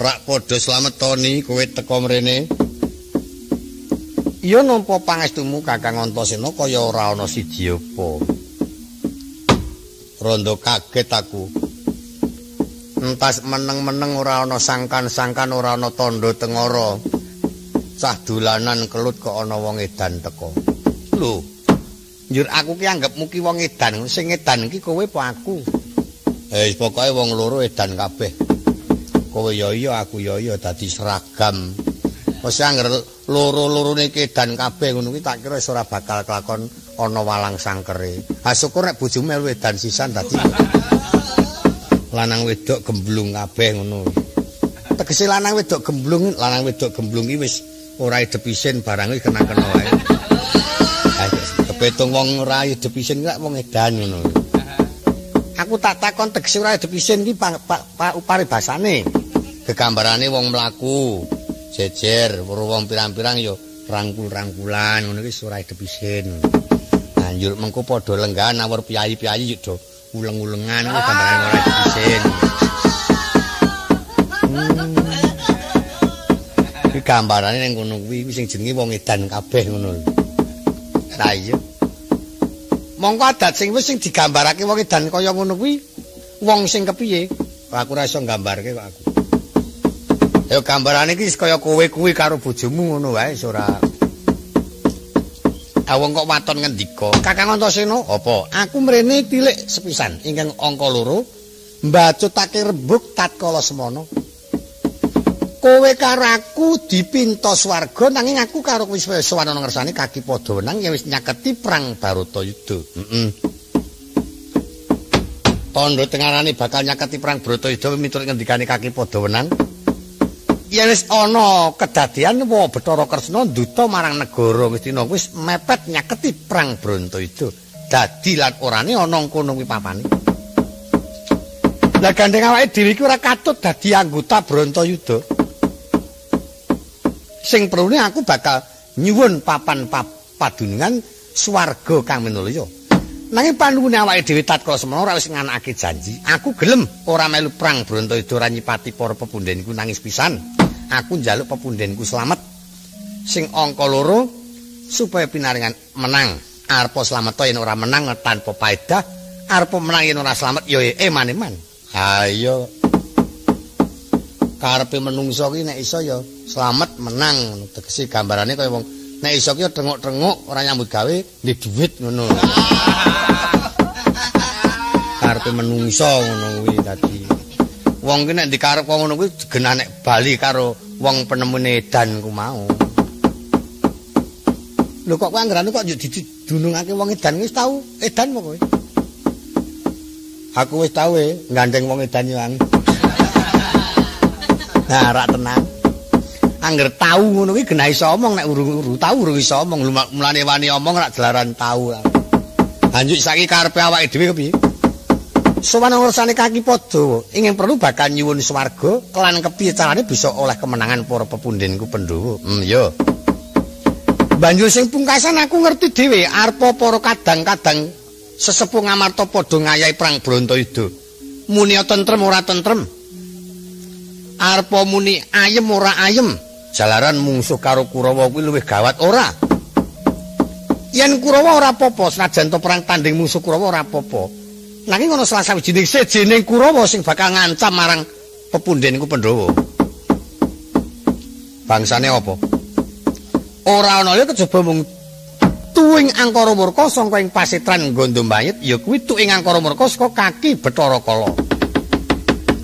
Rak padha slamet Toni kowe teka mrene. Iya nampa pangestumu Kakang Antasena kaya ora ana siji apa. Rondo kaget aku. Entas meneng-meneng ora ana sangkan-sangkan ora ana tandha tengara. Cah dolanan kelut kok ana wong edan teka. Lho, njur aku ki anggepmu ki wong edan, sing edan ki kowe apa aku? Eh, pokoke wong loro edan kabeh. Kowe ya iya, aku ya iya, dadi seragam. Wis angger loro-lorone ki edan kabeh ngono kuwi tak kira wis ora bakal kelakon ana walang sangkere. Ha syukur nek bojomu melu edan sisan dadi lanang wedok gemblung kabeh ngono. Tegese lanang wedok gemblung ki wis ora idep isin barang wis kena-kena wae. Kepetung wong ora idep isin ki wong edan ngono. Aku tak takon tegese ora idep isin ki paribasane. Gegambarane wong mlaku jejer, weruh wong pirang-pirang ya rangkul-rangkulan ngono ki ora idep isin. Banjur mengko padha lenggahan awur piyayi-piyayi yo do uleng-ulengan kuwi gambarane ora idep isin. Iki gambarane ning kono kuwi sing jenenge wong edan kabeh ngono lho. Lah iya. Mongko adat sing wis sing digambarake wong edan kaya ngono kuwi wong sing kepiye? Aku ora iso nggambarke kok aku. Ya gambarane iki kaya kowe kuwi karo bojomu ngono wae wis ora. Ah wong kok waton ngendika. Kakang Antasena, apa? Aku mrene tilik sepisan ingkang angka 2 mbacutake rembug tatkala semana. Kowe karo aku dipinta swarga nanging aku karo kowe wis sowan ana ngersane kaki padha wenang yen wis nyaketi perang Baratayuda. Heeh. Tandha tengarane bakal nyaketi perang Baratayuda miturut ngendikane kaki padha wenang. Yen wis ana kedadean wa Bathara Kresna nduta marang negara Ngastina wis mepet nyaketi perang Bratayuda. Dadi lan orane ana kono kuwi papane. Lah gandeng awake dhewe iki ora katut dadi anggota Bratayuda. Sing perlune aku bakal nyuwun papan padunungan swarga kang minulya. Nanging panuwune awake dhewe tatkala semana ora wis nganakake janji. Aku gelem ora melu perang Bratayuda ora nyipati para pepundhenku nangis pisan. Aku njaluk pepundhenku slamet. Sing angka 2 supaya pinaringan menang. Arepa slamet yen ora menang tanpa paedah, arepa menang yen ora slamet ya eman-eman. Ha iya. Karepe menungso ki nek iso ya slamet menang, tegese gambarane kaya wong nek iso ki trenguk-trenguk ora nyambut gawe ndek dhuwit ngono. Karepe menungso ngono kuwi dadi. Wong ki nek dikarep ngono kuwi genah nek bali karo wong penemune edan ku mau. Lho kok kowe anggerane kok yo didunungake wong edan wis tau edan apa kowe? Aku wis tau gandeng wong edan yo ang. Nah, rak tenang. Angger tau ngono kuwi genah iso omong nek urung tau urung iso omong. Mulane wani omong rak jalaran tau. Lanjut saiki karepe awake dhewe kepiye? Sowan urusanane kaki padha ingin perlu bakal nyuwun swarga lan kepiye carane bisa oleh kemenangan para pepundhenku Pandhawa. Iya. Banjur sing pungkasan aku ngerti dhewe arepa para kadang-kadang sesepuh Ngamarta padha ngayahi perang Bratayuda. Muni tentrem ora tentrem. Arepa muni ayem ora ayem. Jalaran mungsuh karo Kurawa kuwi luwih gawat ora. Yen Kurawa ora apa-apa senajan to perang tanding musuh Kurawa ora apa-apa. Nanging ana salah sawijining sejening Kurawa sing bakal ngancam marang pepundhenku Pandhawa. Bangsane apa? Ora ana ya kejaba mung tuwing angkara murka saka ing pasetran Gandambayit ya kuwi tuwing angkara murka saka kaki Bathara Kala.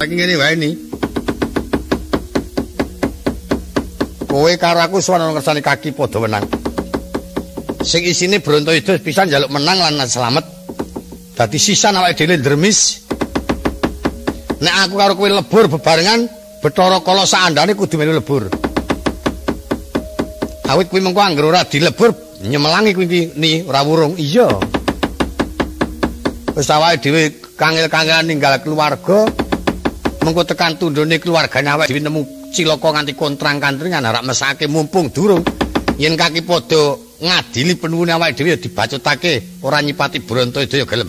Saiki ngene wae ni. Kowe karo aku sowan ana ngersane kaki padha wenang. Sing isine Bratayuda pisan njaluk menang lan slamet. Dadi sisan awake dhewe ndremis. Nek aku karo kowe lebur bebarengan, Bathara Kala saandane kudu melu lebur. Awit kuwi mengko anggere ora dilebur nyemelangi kuwi ni ora wurung. Iya. Wis awake dhewe kangel-kangelan ninggal keluarga, mengko tekan tundhone keluargane awake dhewe nemu cilaka nganti kontrang-kantringan arep mesake mumpung durung. Yen kaki padha ngadili penuwune awake dhewe ya dibacutake, ora nyipati Bratayuda ya gelem.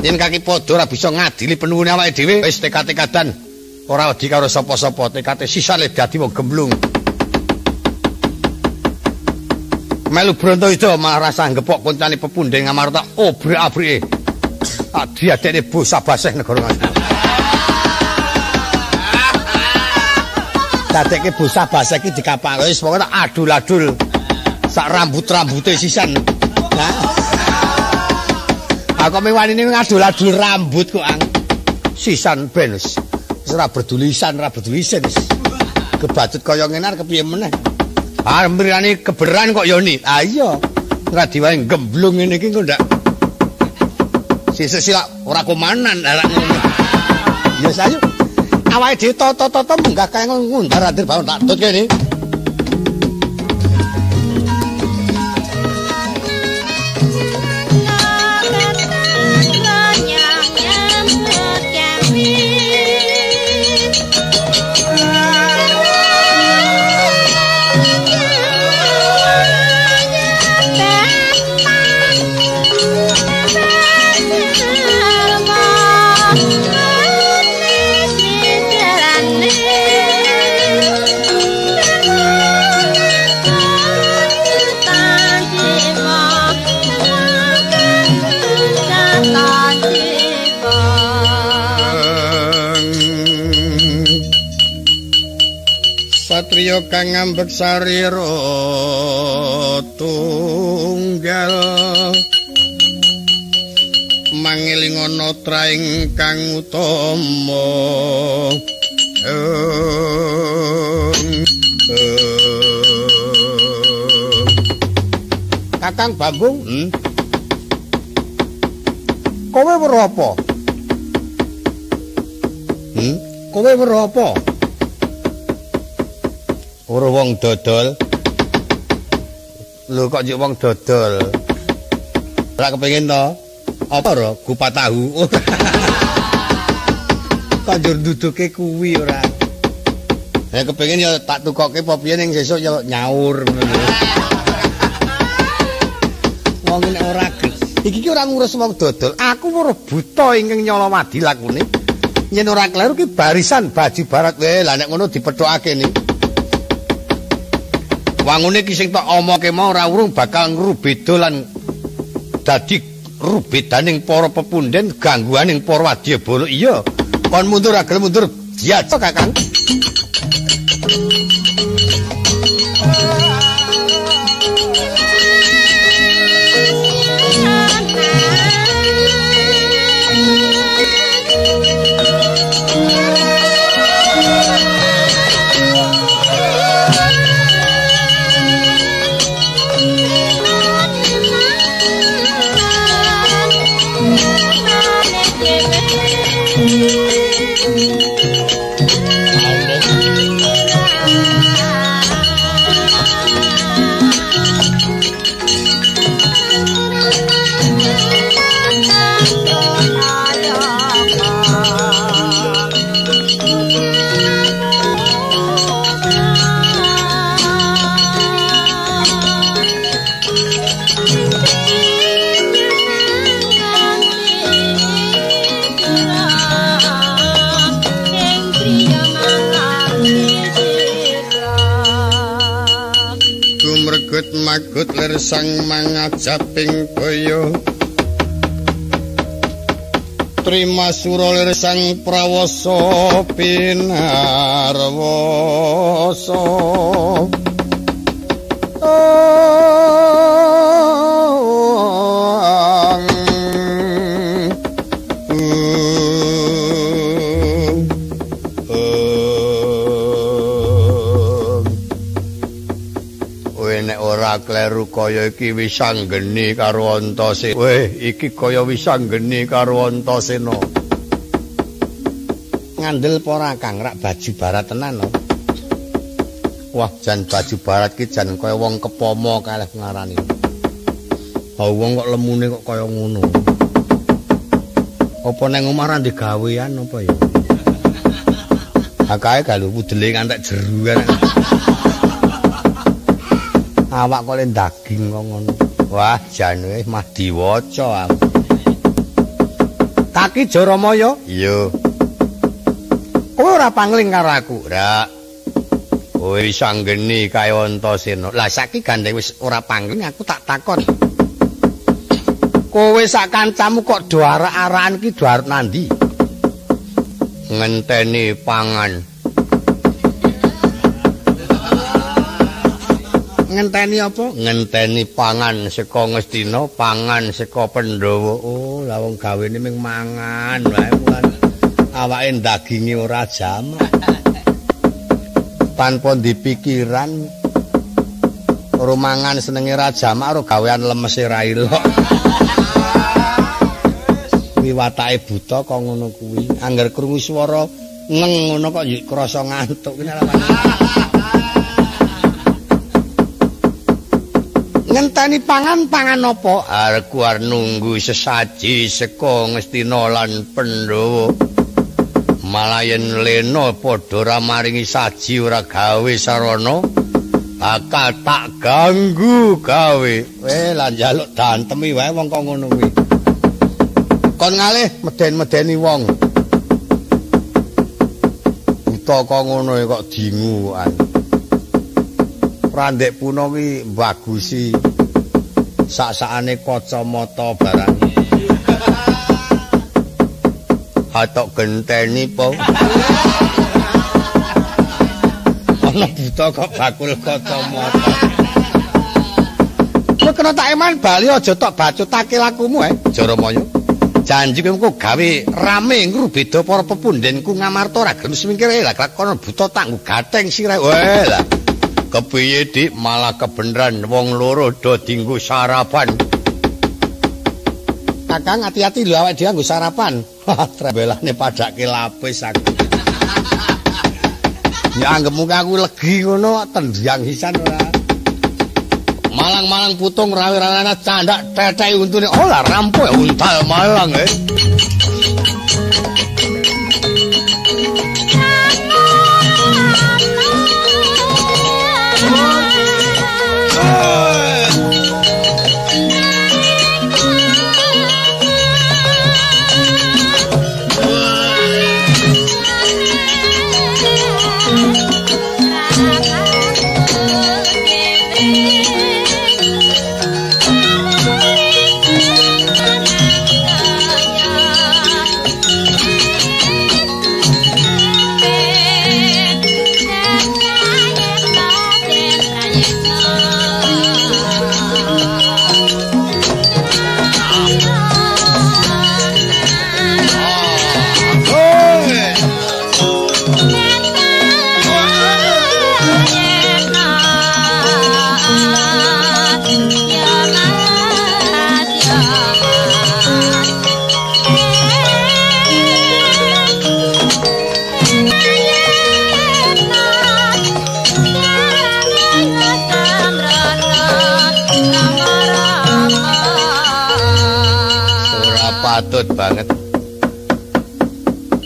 Yen kaki padha ora bisa ngadili penuwune awake dhewe wis tekad-tekadan Ora wedi karo sapa-sapa, tekate sisale dadi wong gemblung. Melu Brontoyuda malah rasa gepok koncane pepunden Ngamarta obrak-abrike. Diadekne bosah baseh negara Ngastina. Dadekke bosah baseh iki dikapak wis pokoke tak adul-adul sak rambut-rambute sisan. Nah. Aku mewanine ngadul-adul rambut kok ang. Sisan ben wis ora berdulisan, ora berdulisan wis. Kebacut kaya ngene arep kepiye meneh. Ah mriyane keberan kok ya ni. Ah iya. Ora diwae gemblung ngene iki kok ndak. Sesuk silak ora komanan arek ngono. Ya sayo. Awake dhewe tata-tata munggah kae ngundar-andir bangun tak tut kene. Satriya kang ngambek sarira tunggal mangilingono traing kang utama. Kakang Bambung, Kowe weruh apa? Kowe weruh apa? Ora wong dodol. Lho kok njuk wong dodol? Ora kepengin to? Apa ora kupat tahu? Kok njur nduduke kuwi ora? Ya kepengin ya tak tukoke apa piye ning sesuk ya nyaur ngono. Wong nek ora iki ki ora ngurus wong dodol. Aku weruh buta ingkang nyolowadi lakune. Yen ora kleru ki barisan baju barat wae. Lah nek ngono dipethokake ni. Wangune ki sing tak omongke mau ora urung bakal ngrubeda lan dadi rubedaning para pepunden gangguaning para wadyabala. Iya, kon mundur agel mundur diaco Kakang. Magut lir sang mangajaping baya Trimasura lir sang prawasa pinarwasa. Kleru kaya iki wis anggeni karo Antasena. Weh, iki kaya wis anggeni karo Antasena. Ngandel apa ora Kang, rak baju barat tenan no. Wah, jan baju barat ki jan kaya wong kepomo kalih ngarani. Ha wong kok lemune kok kaya ngono. Apa nang omah ra digawean apa ya? Ha kae galu pudele ngantek jeruan. Awak kok le daging kok ngono. Wah, jan wis mah diwaca aku. Kaki Jaramaya? Iya. Kowe ora pangling karo aku. Ora. Kowe iso anggeni kae Antasena. Lah saiki gandeng wis ora pangling aku tak takon. Kowe sak kancamu kok do arak-arakan ki do arep nandi? Ngenteni pangan. Ngenteni apa? Ngenteni pangan saka Ngastina, pangan saka Pandhawa. Oh, lah wong gawene mung mangan wae mulane awake daginge ora jamak. Tanpa dipikiran rumangan senenge ra jamak karo gawean lemese ra ilok. Kuwi watake buta kok ngono kuwi. Angger krungu swara ngeng ngono kok krasa ngantuk ki. Ngenteni pangan-pangan apa? Aku arep nunggu sesaji saka Ngastina lan Pandhawa. Malah yen lena padha ora maringi saji ora gawe sarana, bakal tak ganggu gawe. Lah njaluk dantemi wae wong kok ngono kuwi. Kon ngalih meden-medeni wong. Buta kok ngono kok dinguan. Randek puna kuwi bagusi sak-sakane kacamata barang. Hatok genteni po. Ana buta kok bakul kacamata. Kowe kena tak eman bali aja tok bacutake lakumu Jaramaya. Janji kowe engko gawe rame ngrubeda para pepundhenku Ngamarta ora gelem semingkir lah kono buta tak nggo gatheng sirahe. Weh lah. Kepiye Dik malah kebeneran wong loro do dinggo sarapan. Kakang ati-ati lho awake dhewe nggo sarapan. Trembelane padake lapis aku. Ya anggepmu aku legi ngono tendang sisan ora. Malang-malang putung rawe-rawana candak tetek untune. Oh lah rampung untal malang Patut banget.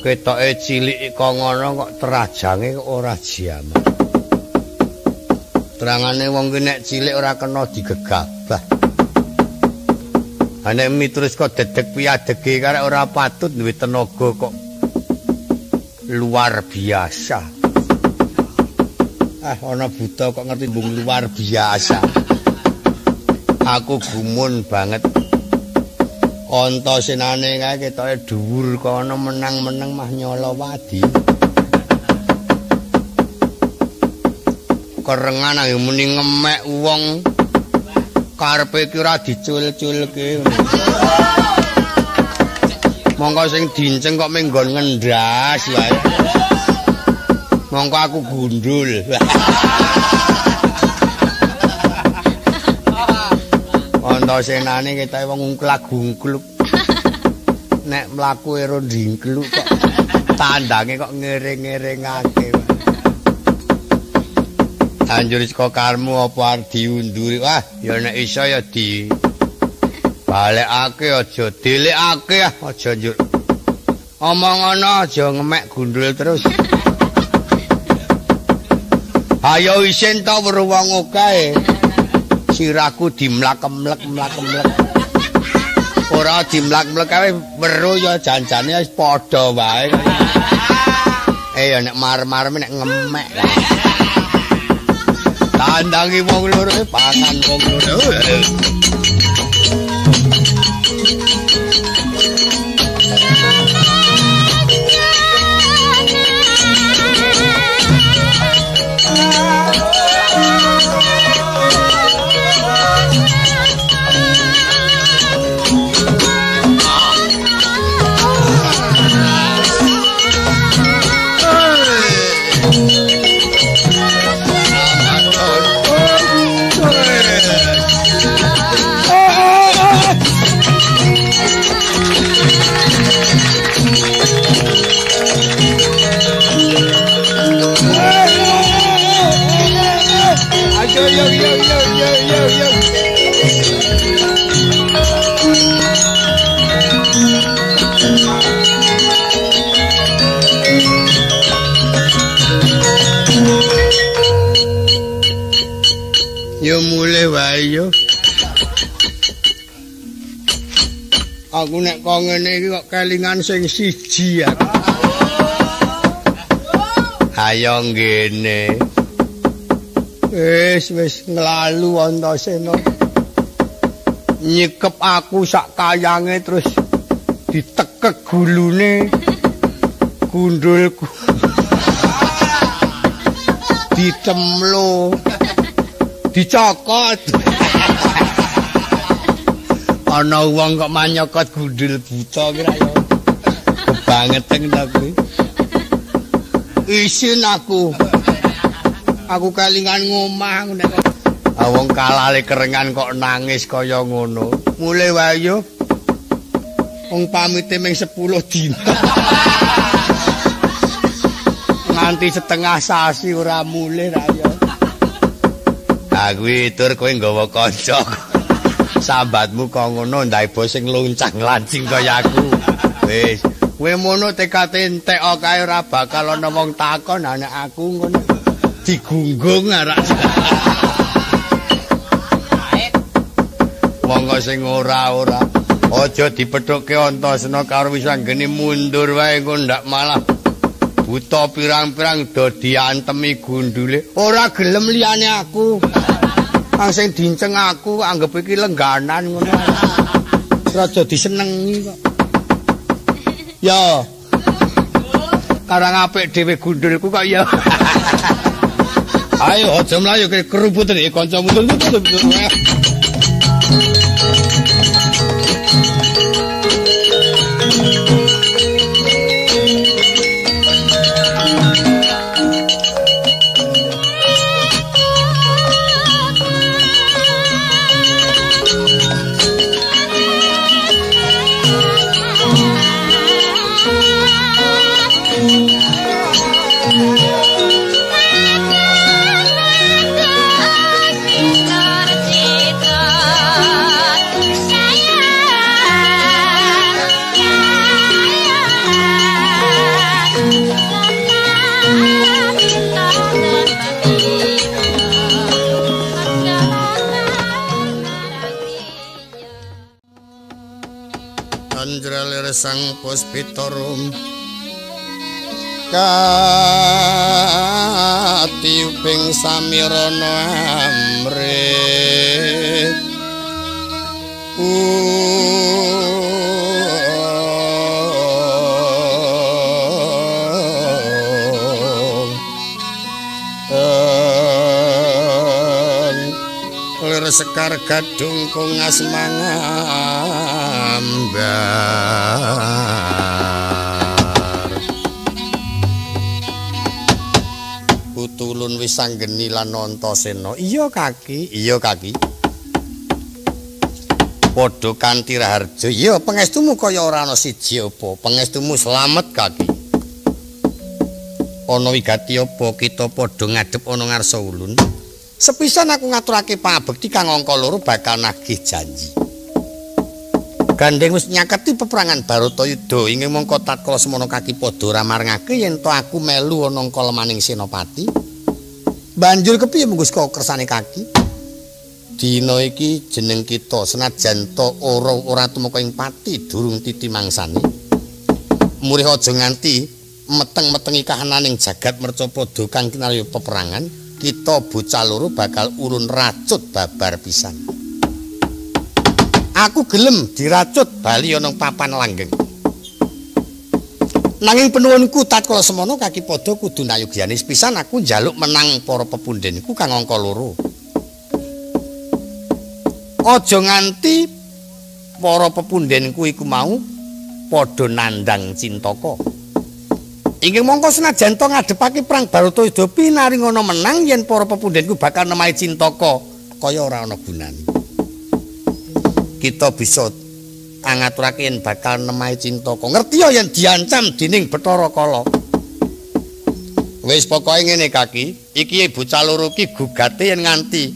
Ketoke cilik kok ngono kok terajange kok ora jamak. Terangane wong ki nek cilik ora kena digegabah. Ha nek miturut kok dedeg piadege karek ora patut duwe tenaga kok luar biasa. Ah ana buta kok ngerti mbung luar biasa. Aku gumun banget. Antasenane kae ketoke dhuwur kono menang-menang mah nyala wadi. Kerengan ayo muni ngemek wong karepe ki ora dicul-culke. Mongko sing dinceng kok menggon ngendas wae. Mongko aku gundul. Antasenane ketoke wong ungklak-ungkluk. Nek mlaku ero ndingkluk kok tandange kok ngiring-ngiringake. Anjur saka karmu apa arep diunduri? Wah, ya nek iso ya di balekake aja dilekake aja njuk. Omong ana aja ngemek gundul terus. Ayo isin to weruh wong akeh. Sirahku dimlak-mlek-mlak-mlek. Ora dimlak-mlek kae weruh ya janjane wis padha wae. Ya nek marem-marem nek ngemek. Tandangi wong loro pangan wong loro. Yo mulih wae yo. Aku nek kok ngene iki kok kelingan sing siji aku. Ayo ngene. Wis wis nglalu Antasena. Nyikep aku sak kayange terus ditekek gulune. Gundulku. Ditemlo. Dicokot. Ana wong kok manyokot gundul buta kira ya. Kebangeteng ta kuwi. Isin aku. Aku kelingan ngomah nek wong kalale kerengan kok nangis kaya ngono. Mulih wae yo. Wong pamite ming 10 dina. Nganti setengah sasi ora mulih ra ya. Ha kuwi tur kowe nggawa kanca. Sambatmu kok ngono ndaibo sing loncang-lancing kaya aku. Wis, kowe mono tekate entek kae ora bakal ana wong takon nek aku ngono. Digunggung arak. Wong kok sing ora-ora. Aja dipethukke Antasena karo wis anggene mundur wae engko ndak malah buta pirang-pirang do diantemi gundule. Ora gelem liyane aku. Kang sing dinceng aku anggep iki lengganan ngono. Raja disenengi kok. Ya. Karang apik dhewe gundulku kok ya. Ayo aja mlayu keruput iki kancamu. Sang Puspitorum katiuping samirana amrit lir sekar gadung kongas mangambar. Putulun wis anggeni lan Antasena. Iya kaki, iya kaki. Padha kanthi raharja. Iya pangestumu kaya ora ana siji apa. Pangestumu slamet kaki. Ana wigati apa kita padha ngadhep ana ngarsa ulun. Sepisan aku ngaturake pangabekti kang angka loro bakal nagih janji. Gandeng wis nyaketi peperangan Baratayuda ing mangka tatkala semana kaki padha ora marengake yen to aku melu ana kalemaning senopati. Banjur kepiye munggus kok kersane kaki? Dina iki jeneng kita senajan to ora ora tumeka ing pati durung titi mangsane. Murih aja nganti Meteng-metengi kahananing jagat Mercapada kang kinarya peperangan, kita bocah loro bakal urun racut babar pisan. Aku gelem diracut bali ana papan langgeng. Nanging penuwunku tatkala semono Kaki Pada kudu nayogyane pisan aku njaluk menang para pepundhenku kang angka loro. Aja nganti para pepundhenku iku mau padha nandhang cintaka. Inggih mongko senajan to ngadhepake perang Baratayuda pinaringana menang yen para pepundhenku bakal nemahi cintaka kaya ora ana gunane. Kita bisa angaturake yen bakal nemahi cintaka. Ngerti ya yen diancam dening Bathara Kala. Wis pokoke ngene Kaki, iki bocah loro iki gugate yen nganti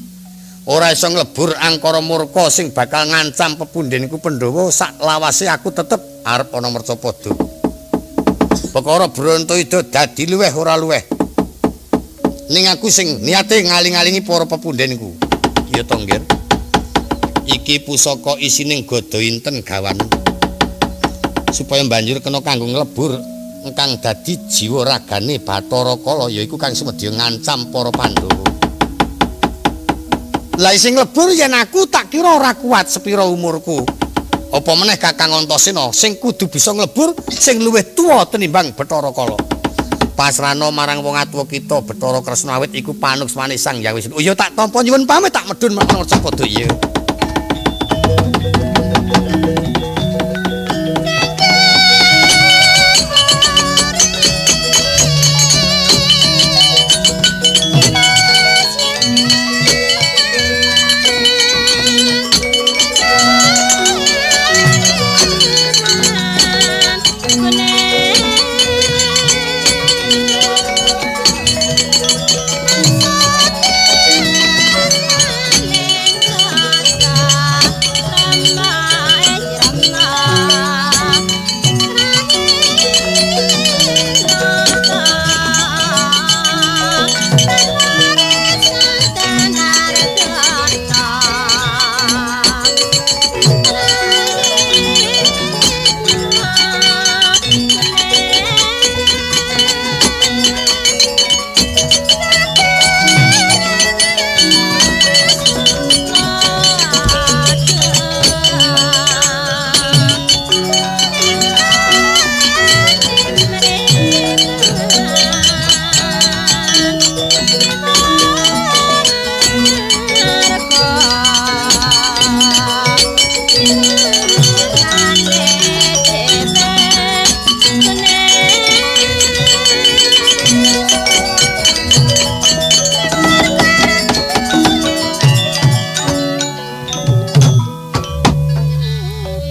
ora iso nglebur angkara murka sing bakal ngancam pepundhenku Pandhawa sak lawase aku tetep arep ana Mercapada. Perkara Brontoyuda dadi luweh ora luweh. Ning aku sing niate ngaling-alingi para pepundhenku. Iya to, Nggir. Iki pusaka isining gada inten gawan. Supaya banjur kena kanggo nglebur kang dadi jiwa ragane Bathara Kala yaiku kang sumedya ngancam para Pandhawa. Lah sing nglebur yen aku tak kira ora kuat sepira umurku. Apa meneh Kakang Antasena sing kudu bisa nglebur sing luwih tuwa tenimbang Bathara Kala. Pasrana marang wong atuwa kita Bathara Kresna awit iku panuksmane Sang Hyang Wisnu. Oh iya tak tampa nyuwun pamit tak medhun marang Mercapada iya.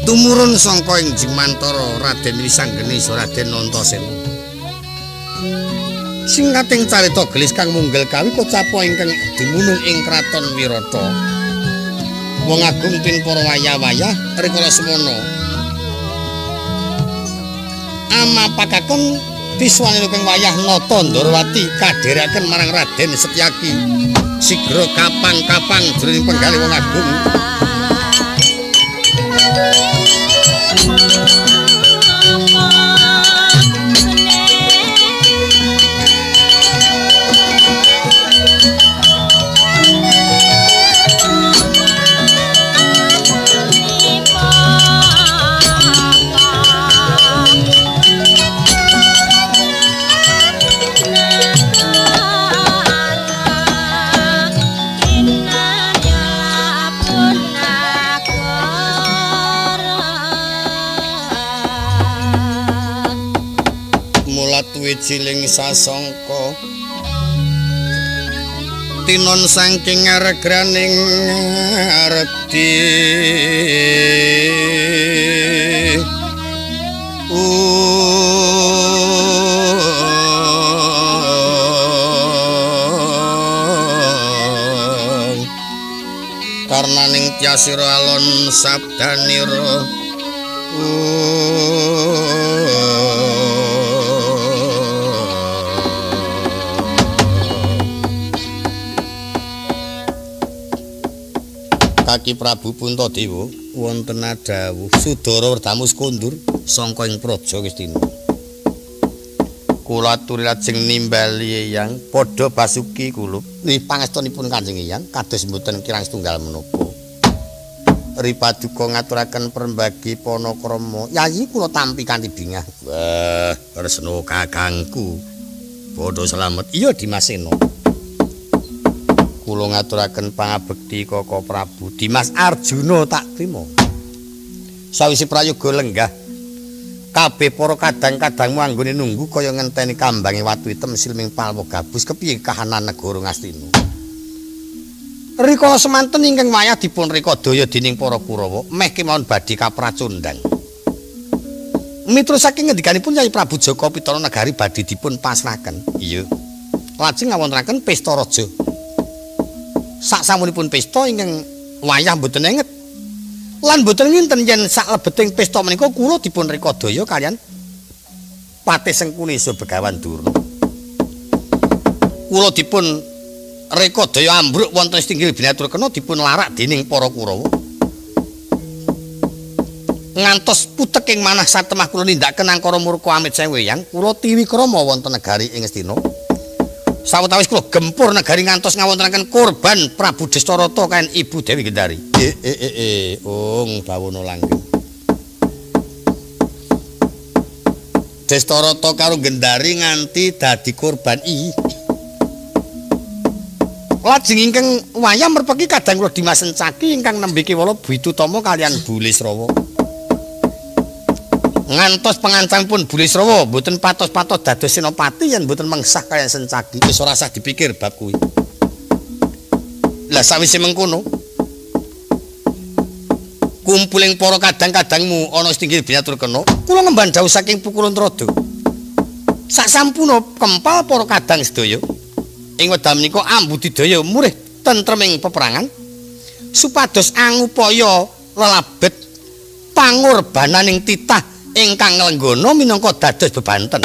Tumurun sangka ing Jimantara Raden Wisanggeni Raden Antasena. Singkating carita gelis kang munggel kawi kocapa ingkang dumunung ing kraton Wirata. Wong agung pin para wayah-wayah rikala semono. Amapakaken piswanipun wayah Nata Ndorowati kadherekaken marang Raden Setyaki. Sigra kapang-kapang jroning penggalih wong agung. Wijiling sasangka tinon saking aregraning aredi karnaning tyasira alon sabdanira Kaki Prabu Puntadewa wonten dawuh Sudara Werdamus kondur sangka ing Praja Ngastina. Kula aturi lajeng nimbali Eyang padha basuki kulup. Nggih pangestunipun Kanjeng Eyang kados mboten kirang setunggal menapa. Ripaduka ngaturaken perembagi panakrama. Yayi kula tampi kanthi bingah. Wah, Kresna kakangku. Padha slamet. Iya Dimas Sena. Kula ngaturaken pangabekti Koko Prabu Dimas Arjuna tak trima. Sawise prayoga lenggah kabeh para kadang-kadangmu anggone nunggu kaya ngenteni kambange watu item silming palwa gabus kepiye kahanan negara Ngastina. Rikala semanten ingkang wayah dipun rikadaya dening para Kurawa meh kemawon badhe kapracundang. Miturut saking ngendikanipun Kyai Prabu Jaka Pitana negari badhe dipun pasrahaken. Iya. Lajeng ngawontenaken pesta raja. Sak samunipun pesta ingkang wayah mboten enget. Lan mboten nginten yen saklebeting pesta menika kula dipun rikadaya kaliyan Patih Sengkuni saha Begawan Durna. Kula dipun rekadaya ambruk wonten tinggil Binaturkena dipun larak dening para Kurawa. Ngantos puteking manah satemah kula nindakaken angkara murka amit sewu Eyang, kula tiwikrama wonten negari ing Ngastina. Sawetawis kula gempur negari ngantos ngawontenaken korban Prabu Destarata kaliyan Ibu Dewi Gendari. Ung bawana langgeng. Destarata karo Gendari nganti dadi korban iki. Lajeng ingkang wayah merpeki kadang kula Dimas Sencaki ingkang nembe kewala Bwitutama kaliyan Bulisrawa. Ngantos pengancangipun Bulisrawa mboten patos-patos dados senopati yen mboten mengsah kaliyan Sencaki. Wis ora usah dipikir bab kuwi. Lah sawise mengkono kumpuling para kadang-kadangmu ana tinggil Binaturkena, kula ngemban dawuh saking Pukulun Trada. Sak sampuna kempal para kadang sedaya ing wekdal menika ambudidaya murih tentreming peperangan supados angupaya lelabet pangorbananing titah ingkang nglenggana minangka dados bebanten.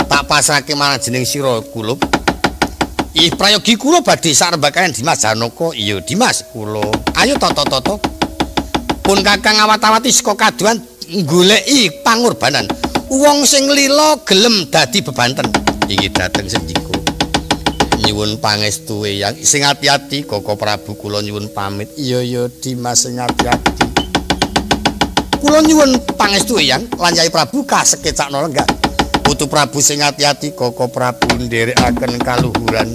Tak pasrahke marang jeneng sira kulup. Ih prayogi kula badhe sarembakaken Dimas Janaka. Iya Dimas kula. Ayo tata-tata. Pun kakang awat-awati saka kaduhan goleki pangorbanan. Wong sing lila gelem dadi bebanten. Iki dateng sendika. Nyuwun pangestu Eyang. Sing ati-ati Koko Prabu kula nyuwun pamit. Iya ya Dimas sing ati-ati. Kula nyuwun pangestu Eyang lan Kyai Prabu kasekecakno lenggah. Putu Prabu sing ati-ati Koko Prabu nderekaken kaluhuran.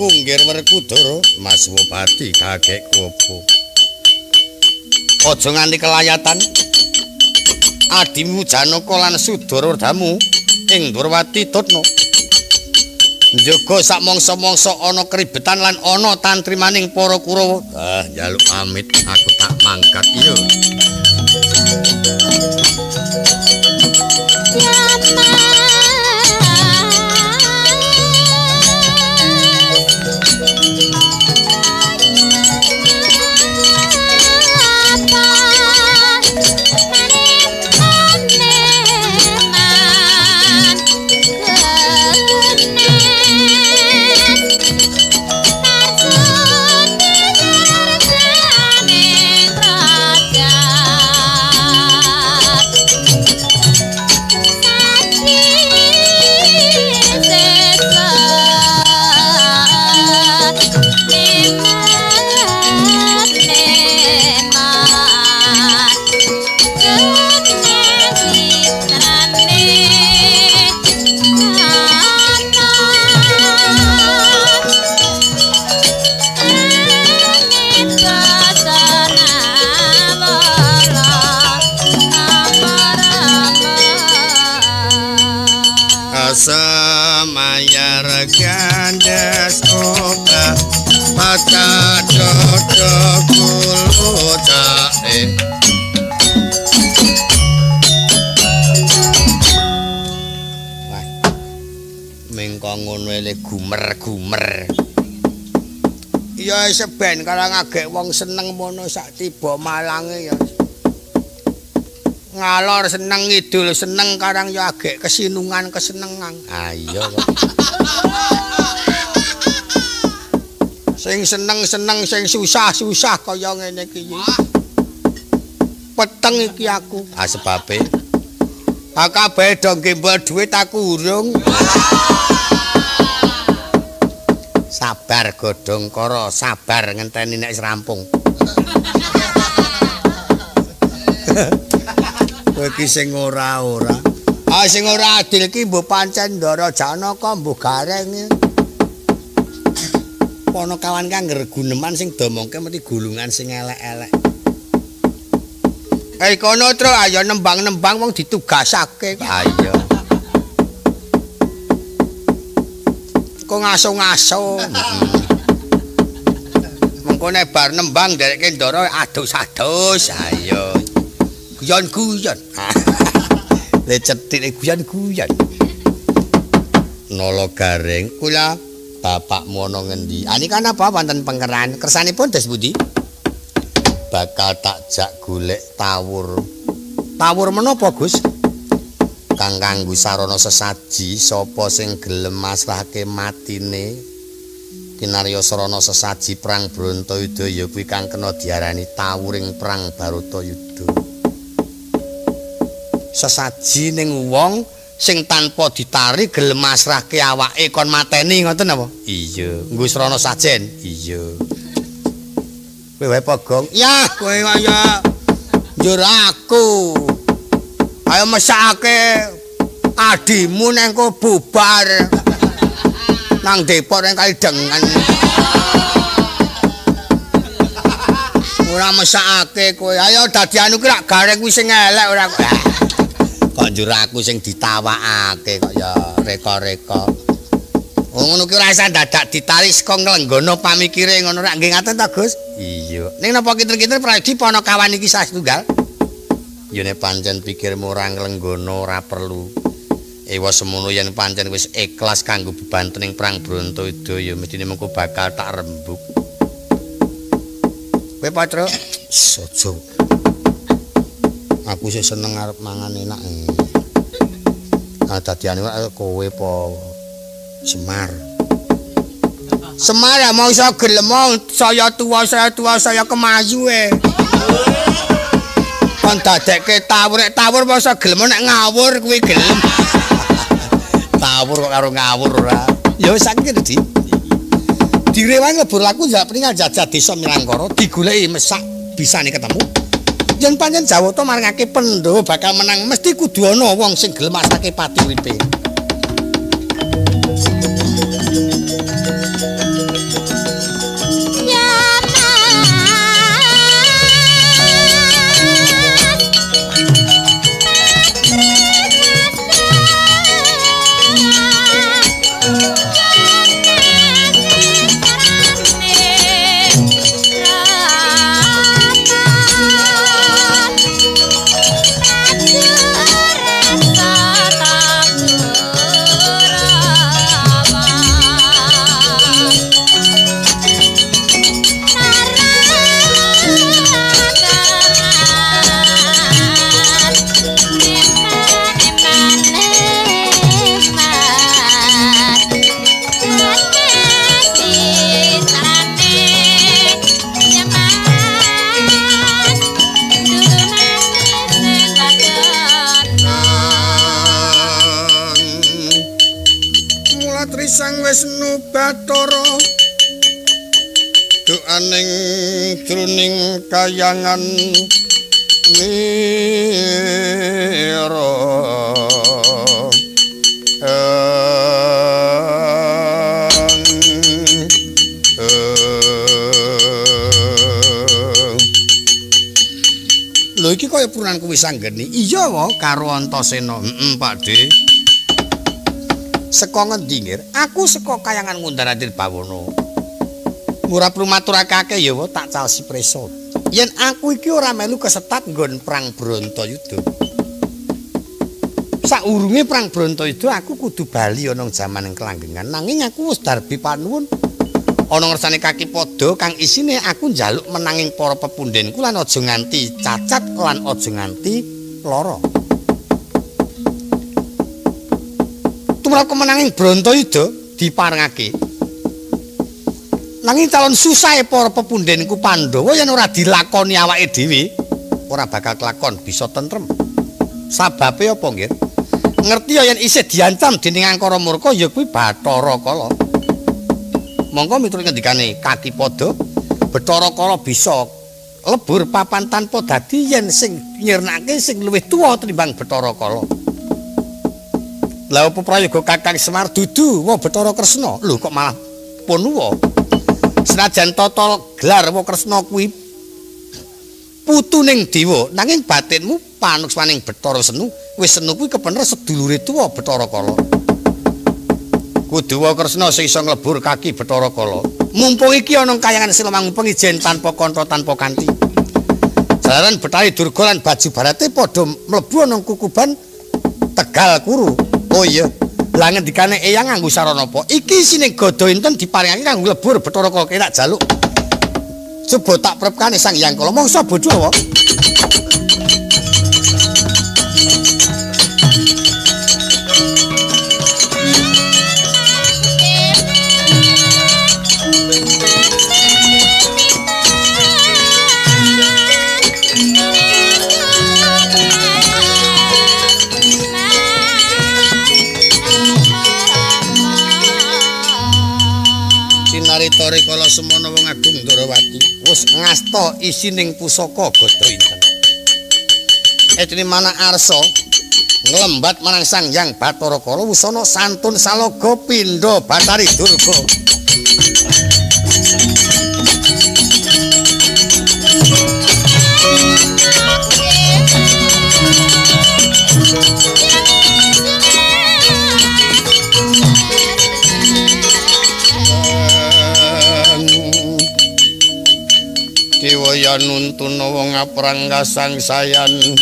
Nggir Werkudara Mas Wopati kakekku opo? Aja nganti kelayatan. Adimu Janaka lan Sudara Werdamu ing Dwarwati Tutna. Njaga sak mangsa-mangsa ana keribetan lan ana tantrimaning para Kurawa. Ah, njaluk pamit aku tak mangkat. Iya. Semayar gandes oba paca dodo kulucae. Wah, Mengko ngono ele gumer-gumer. Ya wis ben karang agek wong seneng mono sak tiba malange ya. Ngalor seneng ngidul seneng karang ya agek kesinungan kesenengan. Ah iya kok. Sing seneng-seneng sing susah-susah kaya ngene iki. Peteng iki aku. Ah sebabe kabeh do gembol dhuwit aku urung. Sabar godhong kara, sabar ngenteni nek wis rampung. Kowe iki sing ora-ora. Ah sing ora adil ki mbuh pancen Ndara Janaka mbuh Gareng. Ponokawan kang ngreguneman sing domongke mesti gulungan sing elek-elek. Eh kono tru ayo nembang-nembang wong ditugasake. Ayo. Kok ngaso-ngaso. Mengko nek bar nembang nderekke Ndara adus-adus. Ayo. Guyon-guyon. Le cethik guyon-guyon. Nala Gareng, kula bapakmu ana ngendi? Ah nika napa wonten pengkeran? Kersanipun des pundi? Bakal tak jak golek tawur. Tawur menapa, Gus? Kang kanggo sarana sesaji sapa sing gelem masrahke matine kinarya sarana sesaji perang Bratayuda ya kuwi kang kena diarani tawuring perang Baratayuda. Sesaji ning wong sing tanpa ditari gelem masrahke awake kon mateni ngoten apa? Iya. Nggo sarana sajen? Iya. Kowe wae pogong. Yah, kowe kaya njur aku. Ayo mesakake adimu nang ko bubar. Nang Depok nang kali dengan. Ora mesakake kowe. Ayo dadi anu ki rak Gareng kuwi sing elek ora kok. Kok njur aku sing ditawakake kok ya reka-reka. Oh ngono ki ora isa dadak ditarik saka nglenggono pamikire ngono rak nggih ngaten ta, Gus? Iya. Ning napa kinten-kinten Prayudi ponokawan iki satunggal? Ya nek pancen pikirmu ora nglenggono ora perlu. Ewa semono yen pancen wis ikhlas kanggo bebantening perang Bratayuda ya mestine mengko bakal tak rembug. Kowe Patruk, aja. Aku sih seneng arep mangan enak. Ah dadiane kowe apa Semar. Semar ya mau iso gelem saya tuwa saya kemayu e. Kon dadekke tawur nek tawur masa gelem nek ngawur kuwi gelem. Tawur kok karo ngawur ora. Ya wis saiki Di. Direwangi lebur laku njak pringal jajah desa Milangkara digoleki mesak bisane ketemu. Yen pancen Jawata marangake Pandhawa bakal menang mesti kudu ana wong sing gelem masake pati uripe. Sang Wisnu Bathara doaning jroning kayangan nira Lho iki kaya purunanku wis anggeni. Iya wae karo Antasena. Heeh, Pak De. Saka ngendi ngir? Aku saka kayangan Ngundaradir Bawana. Ora perlu maturakake ya wae tak caosi prisa. Yen aku iki ora melu kesetat nggon perang Bratayuda. saurunge perang Bratayuda aku kudu bali ana jaman kelanggengan. Nanging aku wis darbi panuwun ana ngersane Kaki Pada kang isine aku njaluk menanging para pepundhenku lan aja nganti cacat lan aja nganti lara. Tumrap kemenanging Bratayuda diparengake. Nanging calon susahe para pepundhenku Pandhawa yen ora dilakoni awake dhewe ora bakal kelakon bisa tentrem. Sababe apa nggih? Ngerti ya yen isih diancam dening Angkara Murka ya kuwi Bathara Kala. Monggo miturut ngendikane Kaki Pada, Bathara Kala bisa lebur papan tanpa dadi yen sing nyirnake sing luwih tuwa tinimbang Bathara Kala. Lah apa prayoga Kakang Semar dudu wa Bathara Kresna? Lho kok malah pun wa. Senajan tata gelar wa Kresna kuwi putuning dewa, nanging batinmu panuksmaning Bathara Senu, wis Senu kuwi kepener sedulure tuwa Bathara Kala. Kudu wa Kresna sing iso nglebur kaki Bathara Kala. Mumpung iki ana kayangan Silomangu pengijen tanpa kanca tanpa kanthi. Jalaran Bathari Durga lan Baju Barate padha mlebu ana kukuban Tegal Kuru. Oh iya, lah ngendikane Eyang nganggo sarana apa? Iki isine gada inten diparingake kanggo nglebur Bathara Kala kira jaluk. Coba tak prepkane Sang Hyang Kala mangsa bodho wae. Sinarita rikala semana wong agung Ndrawati wis ngasta isining pusaka gada inten. Etine mana arsa nglembat marang Sang Hyang Bathara Kala wusana santun salaga pindha Bathari Durga. Dewaya nuntuna wong aprang kasangsayan.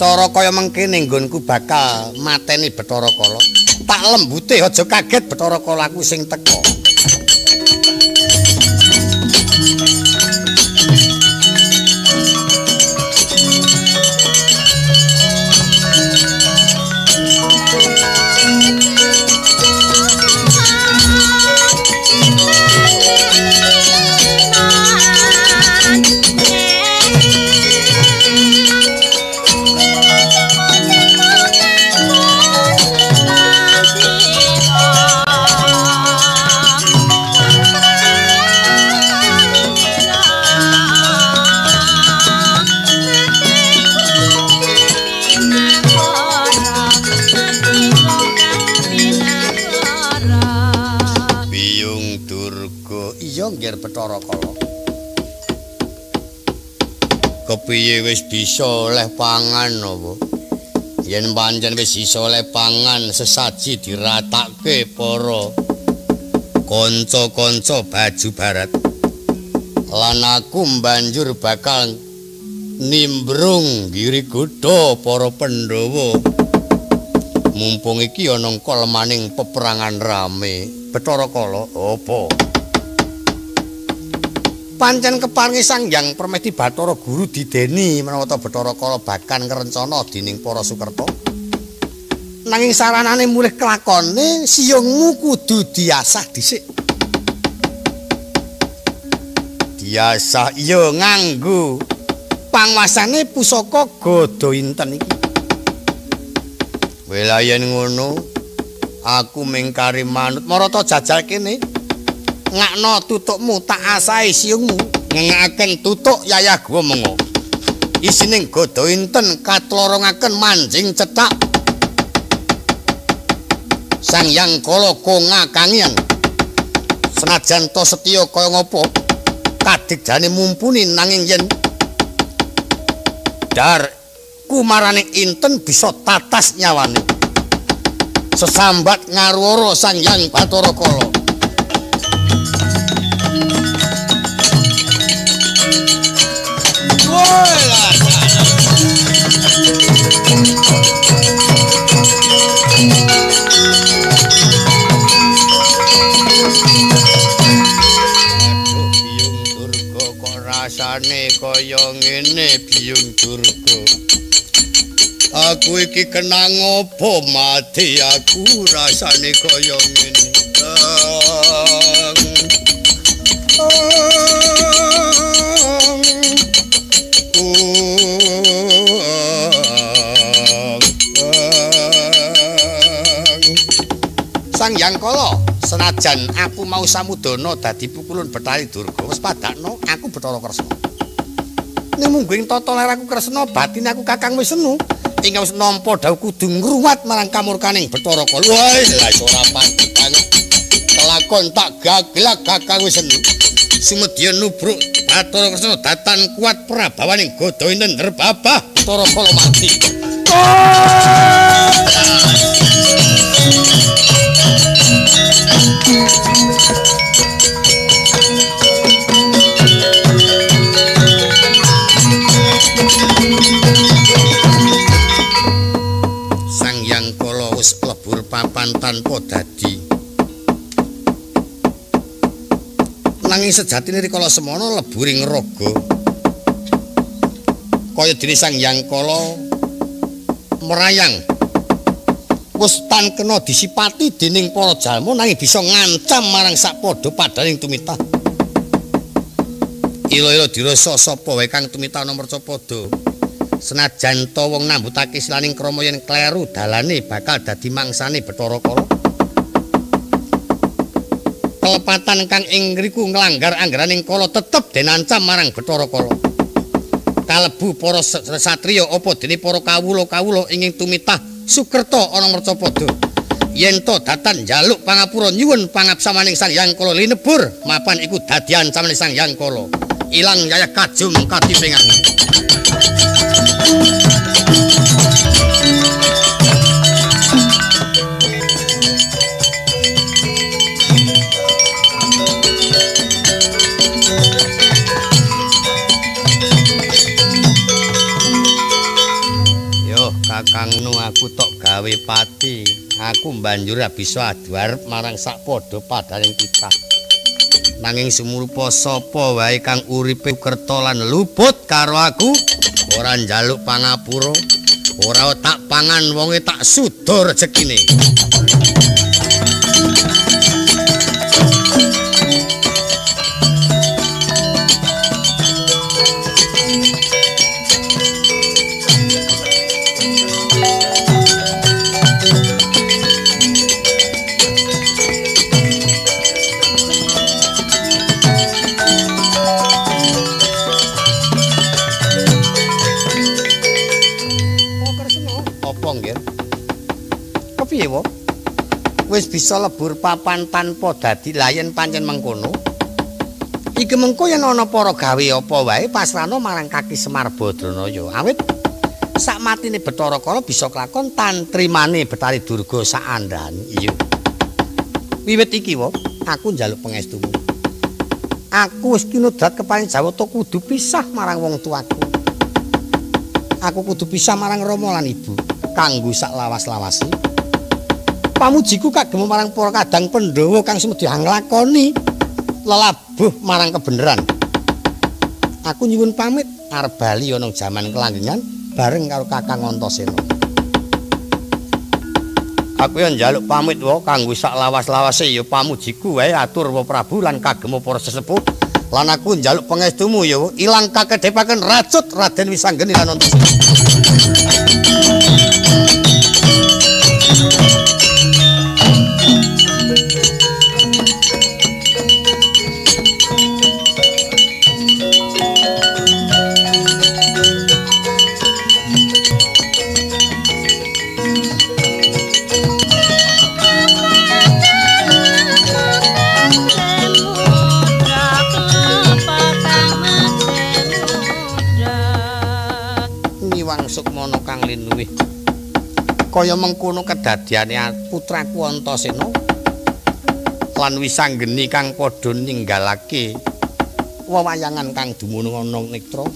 Cara kaya mengkene nggonku bakal mateni Bathara Kala. Tak lembute aja kaget Bathara Kala aku sing teka. Bathara Kala. Kepiye wis bisa oleh pangan apa? Yen pancen wis bisa oleh pangan sesaji diratake para kanca-kanca baju barat. Lan aku banjur bakal nimbrung giri godha para Pandhawa. Mumpung iki ana kelemaning peperangan rame. Bathara Kala, apa? Pancen keparingi Sang Hyang Permesti Bathara Guru dideni menawa ta Bathara Kala bahkan ngrencana dening para Sukerta. Nanging saranane mulih kelakone siyungmu kudu diasah dhisik. Diasah iya nganggo panguasane pusaka gada inten iki. Wela yen ngono aku mingkari manut marata jajal kene. Ngakno tutukmu tak asahi siyungmu. Ngengakaken tutuk yayah gua mengo. Isining gada inten katlorongaken manjing cethak. Sang Hyang Kala kongakangian. Senajan to setya kaya ngapa kadigdane mumpuni nanging yen dar kumarane inten bisa tatas nyawane. Sesambat ngarwara Sang Hyang Bathara Kala. Aduh Biyung Durga kok rasane kaya ngene Biyung Durga. Aku iki kena ngopo mati aku rasane kaya ngene. Sang Hyang Kala, senajan aku mau samudana dadi pukulun Bathari Durga, wis padakno aku Bathara Kresna. Ning mungguing tata lar aku Kresna, batin aku Kakang Wisnu. Ingkang wis nampa dhawuh kudu ngruwat marang kamurkaning Bathara Kala. Wah, lah ora pati banget. Kelakon tak gaglak Kakang Wisnu. Sumedya nubruk Bathara Kresna datan kuat prabawaning godha inten babah Bathara Kala mati. Sang Hyang Kala wis lebur papan tanpa dadi. Nanging sejatine rikala semono leburing raga. Kaya dene Sang Hyang Kala merayang wis tan kena disipati dening para jalma nanging bisa ngancam marang sakpadha padaning tumitah. Ila-ila dirasa sapa wae kang tumitah ana mercapada. Senajan ta wong nambutake silaning krama yen kleru dalane bakal dadi mangsane Bathara Kala. Kelepatan kang ing ngriku nglanggar anggaraning kala tetep den ancam marang Bathara Kala. Kalebu para satriya apa dene para kawula-kawula inging tumitah sukerta ana mercapada. Yen to datan njaluk pangapura nyuwun pangapsamaning Sang Hyang Kala linebur, mapan iku dadi ancamane Sang Hyang Kala. Ilang yaya kajung kadiping angin. Yo Kakangnu aku tok gawe pati. Aku banjur bisa adu arep marang sak padha padaning titah. Nanging sumurupa sapa wae kang uripe kerta lan luput karo aku, ora njaluk pangapura, ora tak pangan wonge tak suda rejekine. Kepiye wo? Wis bisa lebur papan tanpa dadi layen pancen mengkono. Iki mengko yen ana para gawe apa wae pasrana marang kaki Semar Badranaya. Awit sak matine Bathara Kala bisa kelakon tantrimane Bathari Durga sak andhane. Iya. Wiwit iki wo, aku njaluk pangestumu. Aku wis kinodrat keparing Jawata kudu pisah marang wong tuaku. Aku kudu pisah marang rama lan ibu kanggo sak lawas-lawase. Pamujiku kagem marang para kadang Pandhawa kang sumedya nglakoni lelabuh marang kebenaran. Aku nyuwun pamit arep bali ana jaman kelanggengan bareng karo Kakang Antasena. Aku yo njaluk pamit wae kanggo sak lawas-lawase ya pamujiku wae atur wa Prabu lan kagem para sesepuh. Lan aku njaluk pangestumu ya ilang kakedhepaken racut Raden Wisanggeni lan Antasena. Kaya mengkono kedadiane putraku Antasena lan Wisanggeni kang padha ninggalake wewayangan kang dumunung ana netra.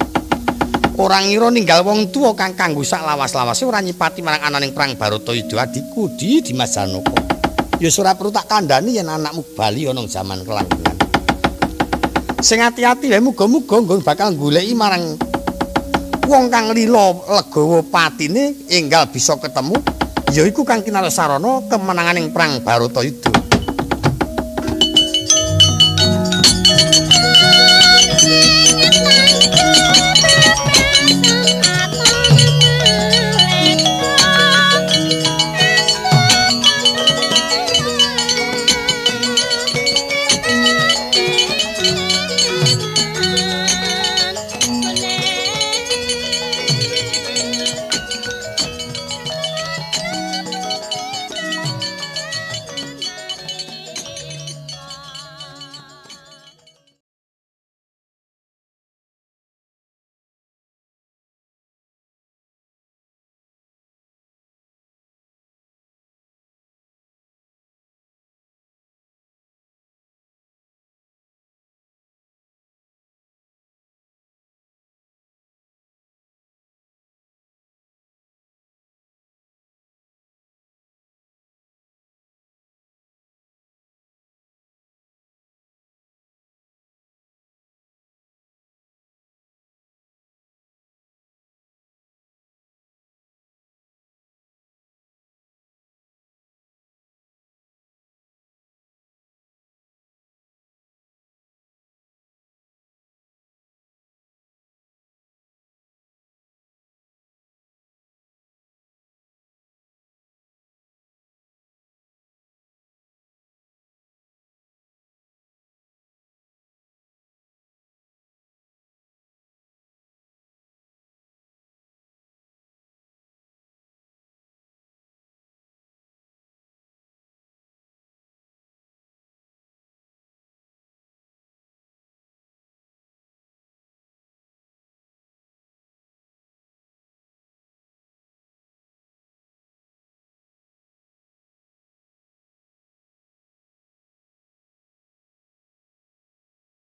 Ora ngira ninggal wong tuwa kang kanggo sak lawas-lawase ora nyipati marang ananing perang Baratayuda adhiku Dimas Janaka. Ya ora perlu tak kandhani yen anakmu bali ana jaman kelanggengan. Sing ati-ati wae muga-muga nggon bakal goleki marang wong kang lila legawa patine enggal bisa ketemu yaiku kang kinarya sarana kemenanganing perang Baratayuda.